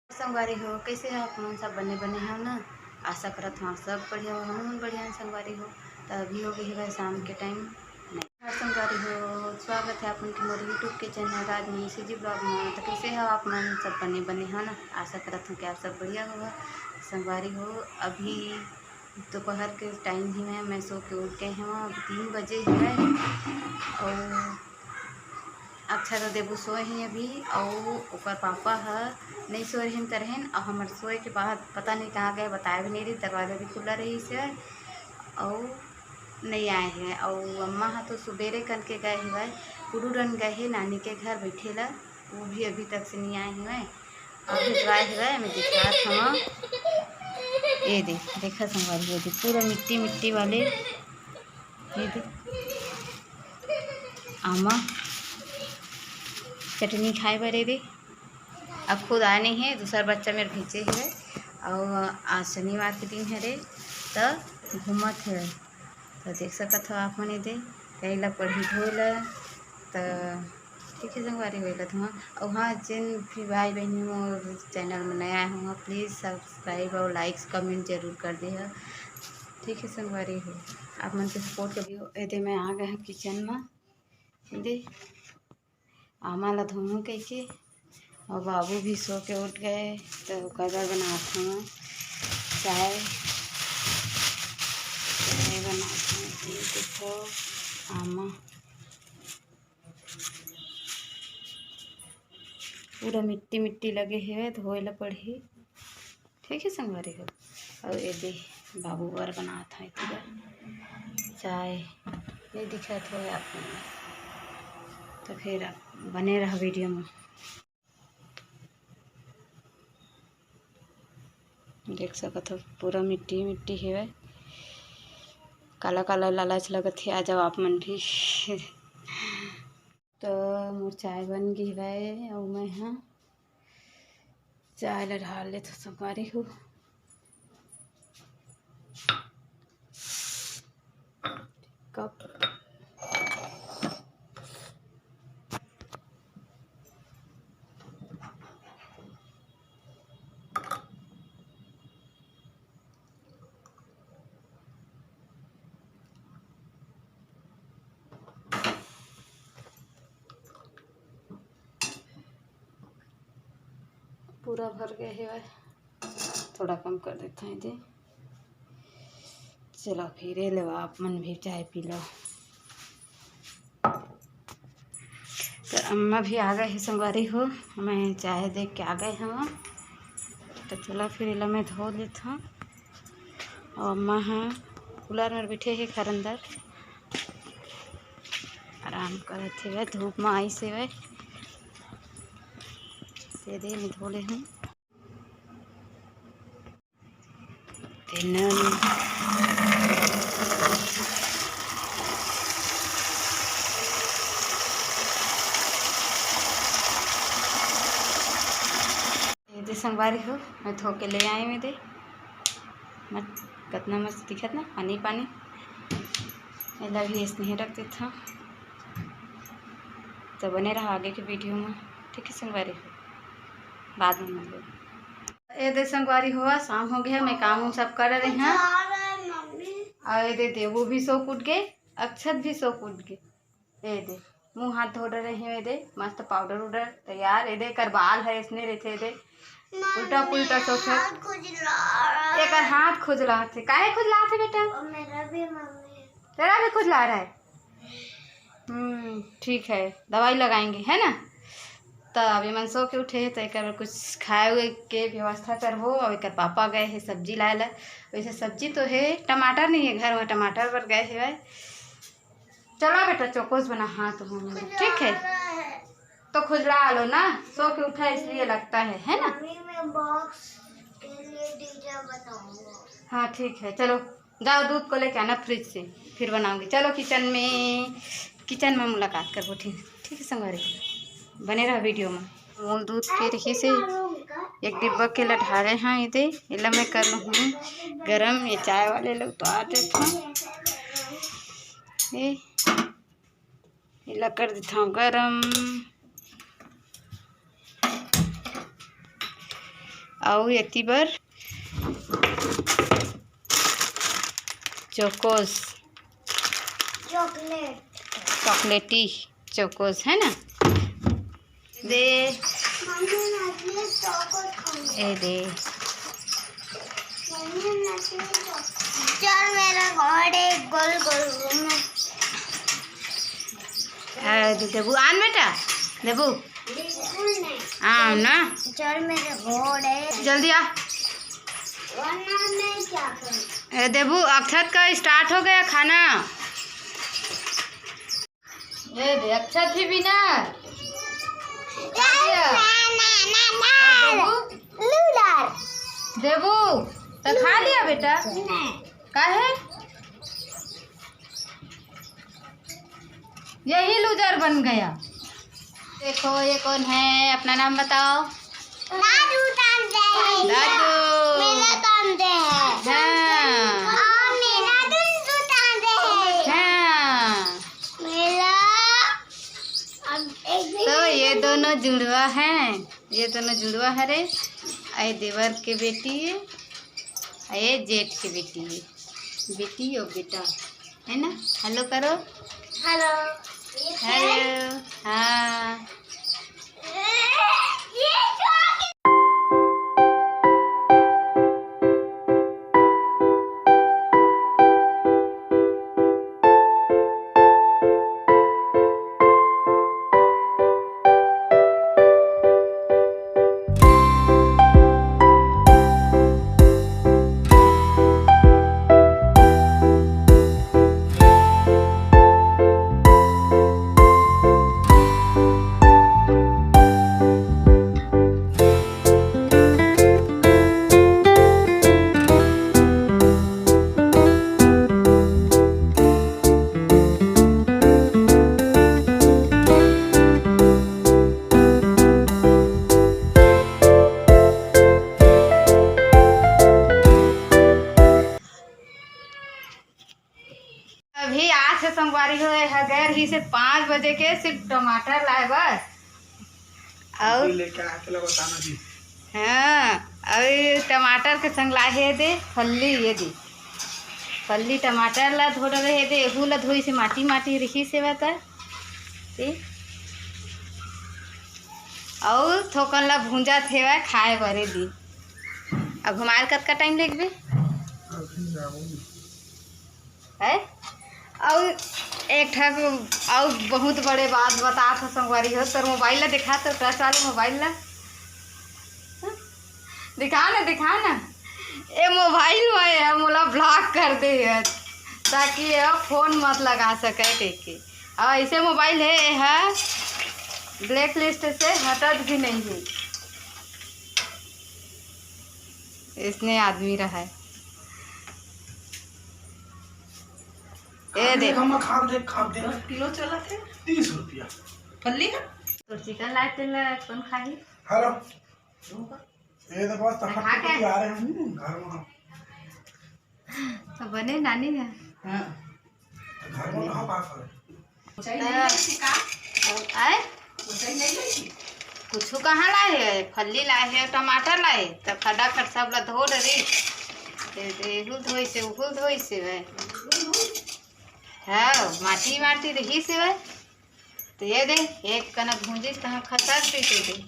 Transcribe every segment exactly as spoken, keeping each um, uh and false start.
संगवारी हो, कैसे हो आप मन? सब बने बने हो ना? आशा करत हूँ आप सब बढ़िया हो, हम मन बढ़िया हैं संगवारी हो। तो अभी हो गई है शाम के टाइम। नहीं, हाँ संगवारी हो, स्वागत है आप मन के मोर YouTube के चैनल राजमनीषी जी ब्लॉग में। तो कैसे हो आप मन? सब बने बने हो ना? आशा करत हूँ कि आप सब बढ़िया हो संगवारी हो। अभी दोपहर के टाइम ही है, मैं सो के उठ गए हूँ, अब तीन बजे ही है। और अच्छा तो देबू सोए ही अभी, और ओकर पापा ह नहीं सोए रहिन त रहिन, और हमर सोए के बाद पता नहीं कहाँ गए, बताए भी नहीं रही, दरवाजा भी खुला रही से, और नहीं आए हैं। और अम्मा ह तो सुबेरे कन के गए हुए, कुडू रन गए है नानी के घर बैठे ला, वो भी अभी तक से नहीं आए हुए। अभी ड्राई हुआ है, मैं दिखात हूँ। ये दे, देखा संगवारी, ये दे, पूरा मिट्टी मिट्टी वाले, ये दे, आमा चटनी खाए बर, ये दे। अब खुद आए नहीं है, दूसरा बच्चा मेरे भेजे है, और आज शनिवार के दिन है रे, तो घूमत है। तो देख सकत हो आप मन, ये दे, करेला पड़ही धोए ला, तो ठीक है संगवारी, वही ला धुआं। और हाँ, जिन भी भाई बहनी मोर चैनल में नया आए हुआ, प्लीज सब्सक्राइब और लाइक्स कमेंट जरूर कर दे हो। ठीक है संगवारी हो, आप मन के सपोर्ट करियो। एदे मैं आ गए हूँ किचन में, दे आमा ला धोहूँ कहिके, और बाबू भी सो के उठ गए, तो ओकर बर बनात हूँ चाय, चाय बनात हूँ। ये देखो आमा पूरा मिट्टी मिट्टी लगे हेवय, धोए ला पड़ही। ठीक है संगवारी हो, और ये दे बाबू बर बनात हूँ एती बर चाय, नहीं दिखत हो आप मन, तो फिर आप बने रहो वीडियो में। देख सकत हो पूरा मिट्टी मिट्टी हेवय, काला काला लालच लगत हे, आ जाओ आप मन भी। तो मोर चाय बन गे हवय, अउ मैं ह चाय ल ढार लेथव संगवारी हो। कप। पूरा भर गए हेवय, थोड़ा कम कर देथन एदे। चलो फिर ये लेवा, आप मन भी चाय पी लो। तो अम्मा भी आ गए हे संगवारी हो, मैं चाय दे के आ गए हव। तो चलो फिर एला मैं धो लेथव। और अम्मा ह कूलर में बैठे हे घर अंदर, आराम करत हेवय, धूप में आइस हेवय। ये दे मैं धो ले हूँ। तेनल। ये दे संगवारी हो, मैं धो के ले आई हूँ, ये दे। मत, कतना मस्त दिखत ना, पानी पानी। एला भी अइसने रख देथव। तो बने रहा आगे के वीडियो में, ठीक है संगवारी हो, बाद में मिलबो। ये दे संगवारी हो, शाम हो गया, मैं काम उम सब कर रहे हैं। और ये दे देवू भी सो के उठ गए, अक्षत भी सो के उठ गए। ये दे मुंह हाथ धो रहे हैं, ये दे मस्त पाउडर उडर तैयार। ये दे एकर बाल है, इसने रहते, ये दे उल्टा पुल्टा सोचत। हाथ खुजला रहा है। एकर हाथ खुजलात हे। काहे खुजलात हे बेटा? और मेरा भी मम्मी। तेरा भी खुजला रहा है? हम्म, ठीक है, दवाई लगाएंगे, है ना? तो अब ये मन सो के उठे हे, तो एकर कुछ खाए हुए के व्यवस्था करबो। अब एकर पापा गए हे सब्जी लाए ला। वैसे सब्जी तो हे, टमाटर नहीं है घर में, टमाटर बर गए हे भाई। चलो बेटा, चोकोस बना, हाथ धो, ठीक है? तो खुजला लो ना, सो के उठा इसलिए लगता है, है ना? मम्मी, मैं बॉक्स के लिए डीजे बनाऊंगा। हाँ ठीक है, चलो जाओ दूध को लेके आना फ्रिज से, फिर बनाऊंगी। चलो किचन में, किचन में मुलाकात करबो, ठीक, ठीक है संगवारी, बने रहो वीडियो में। अमूल दूध के रही से एक डिब्बा के लठारे हाँ, ये दे, एला मैं कर लूँ गरम, ये चाय वाले लोग तो आ जाते हैं। ये एला कर देथव गरम। अउ एती बर चोकोस, चॉकलेट। चॉकलेटी चोकोस है ना। दे। मम्मी, मैं भी चॉकलेट खाऊंगी। ए दे। मम्मी, मैं भी चॉकलेट। चल, मेरा घर है, गोल गोल घूमना। ए, दे, देबू, आन बेटा, देबू। बिल्कुल नहीं। आम ना। चल, मेरे घर है। जल्दी आ। वरना मैं क्या करूँ? ए, देबू, अक्षत का स्टार्ट हो गया खाना। ए दे, अच्छा थी बिना। खा लिया? ना, ना, ना, ना। और देबू? लूलर। देबू, तो खा लिया बेटा? नहीं। काहे? यही लूजर बन गया। देखो, ये कौन है? अपना नाम बताओ। दादू तांदे। दादू। मेरा तांदे है। हाँ। और मेरा दुंदू तांदे है। हाँ। मेरा अब एक दिन तो ये दोनों जुड़वा हैं, ये दोनों जुड़वा हरे। आए देवर के बेटी है, आए जेठ के बेटी है, बेटी और बेटा है ना। हेलो करो। हेलो। हेलो। हाँ। अभी आज से संगवारी हो, ये ह गए रहिसे पाँच बजे के, सिर्फ टमाटर लाए बस। और लेके आए, चलो बताना जी। हाँ, और ये टमाटर के संग लाए हे दे फल्ली, ये दे फल्ली टमाटर ला धो डरे हे दे, एहू ला धोई से माटी माटी रहिसे बता। अउ थोकन ला भूंजा थे खाए बरे दी। अब हमार कतका टाइम लेगबे? है। अउ एक ठक अउ बहुत बड़े बात बतात हँव संगवारी हो, तोर मोबाइल ला देखा, तोर टच वाले मोबाइल ला। दिखा ना, दिखा ना। ए मोबाइल में है, मोला ब्लॉक कर दे है, ताकि ये फोन मत लगा सके कहिके। अउ ऐसे मोबाइल है, ये है ब्लैक लिस्ट से हटत भी नहीं है। इसने आदमी रहा है। ए देख। हम खा दे, खा दे। दस किलो चलत हे। तीस रुपया। फल्ली ना? तो चिकन लाए तेल कौन खाही? हेलो। ये तो बस तो मैं खा के आ रहे हैं घर में। तो बने नानी है। हाँ। घर में कहाँ पास है? ऊंचाई नहीं है इसकी का? आए? ऊंचाई नहीं है इसकी? कुछ कहाँ लाए है? फल्ली लाए है, टमाटर लाए, तो खटाखट सब ला धो डरी। ए, ए, एहू धोई से, उहू धोई से है। हाँ, माटी माटी रही से है। तो ये दे, एक कनक भूंजिस, तहाँ खसक रही से दे।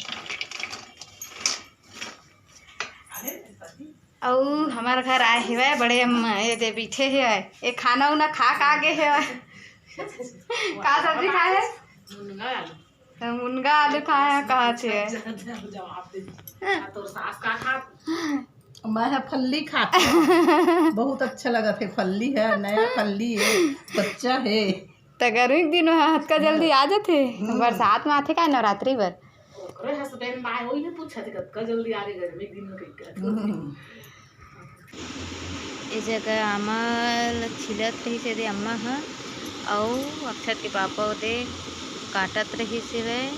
अउ हमार घर आए हेवय बड़े अम्मा, ये दे बैठे हेवय, ये खाना उना खा का गे हेवय। का सब्जी खाए हे? मुनगा आलू। तो मुनगा आलू खाए हे, कहा थे। जवाब दे। हाँ, तोर सास का खात? मैं ह फल्ली खात हँव। बहुत अच्छा लगत हे, फल्ली है, नया फल्ली है, बच्चा है। त गर्मी के दिन में हतका जल्दी आ जाथे। हम्म। बरसात में आथे का नवरात्रि बर? ओकरे husband आए, वही ने पूछत हे, "कतका जल्दी आ गे गर्मी दिन में," कहिके। हम्म। ए जगह आमा ल छिलत रहिस हे दे अम्मा ह, अउ अक्षत के पापा ओदे काटत रहिस हेवय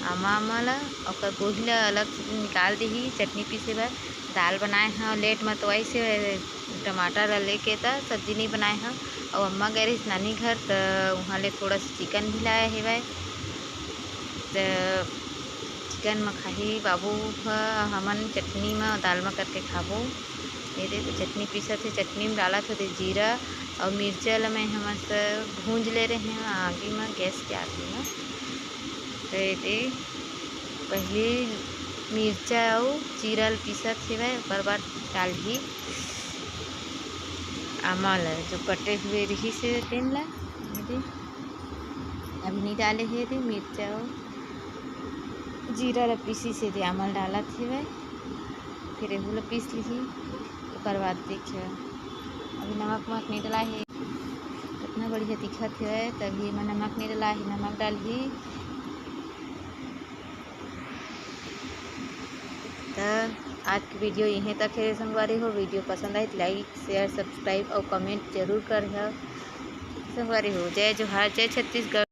आमा, आमा ल, ओकर गोही ल अलग से निकाल दिही, चटनी पीसे बर। दाल बनाए हँव, late म तो आइस हेवय, टमाटर ल लेके त सब्जी नइ बनाए हँव। अउ अम्मा गे रहिस नानी घर, त उहाँ ले थोड़ा सा चिकन भी लाए हेवय। त चिकन म खाही बाबू ह, हमन चटनी म दाल म करके खाबो। ये दे तो चटनी पीसत हे, चटनी म डालत हे दे जीरा अउ मिर्चा ल मैं ह मस्त भूंज ले रहे हंव आगी म, गैस के आगी म। तो ये दे पहली मिर्चा अउ जीरा ल पीसत हेवय, ओकर बाद डालही आमा ल, जो कटे हुए रिहिस हे तेन ल। ये दे अभी नहीं डाले हे, ये दे मिर्चा अउ जीरा ल पीसिस हे, ये दे आमा ल डालत हेवय, फिर एहू ल पीस लिही, ओकर बाद देखिए अभी नमक वमक नहीं डला हे। कितना बढ़िया दिखत हे, तभी एमा नमक नहीं डला हे, नमक डालही। त आज के वीडियो इहें तक हे संगवारी हो। वीडियो पसंद आए तो like, share, subscribe अउ comment जरूर कर संगवारी हो। जय जोहार, जय छत्तीसगढ़।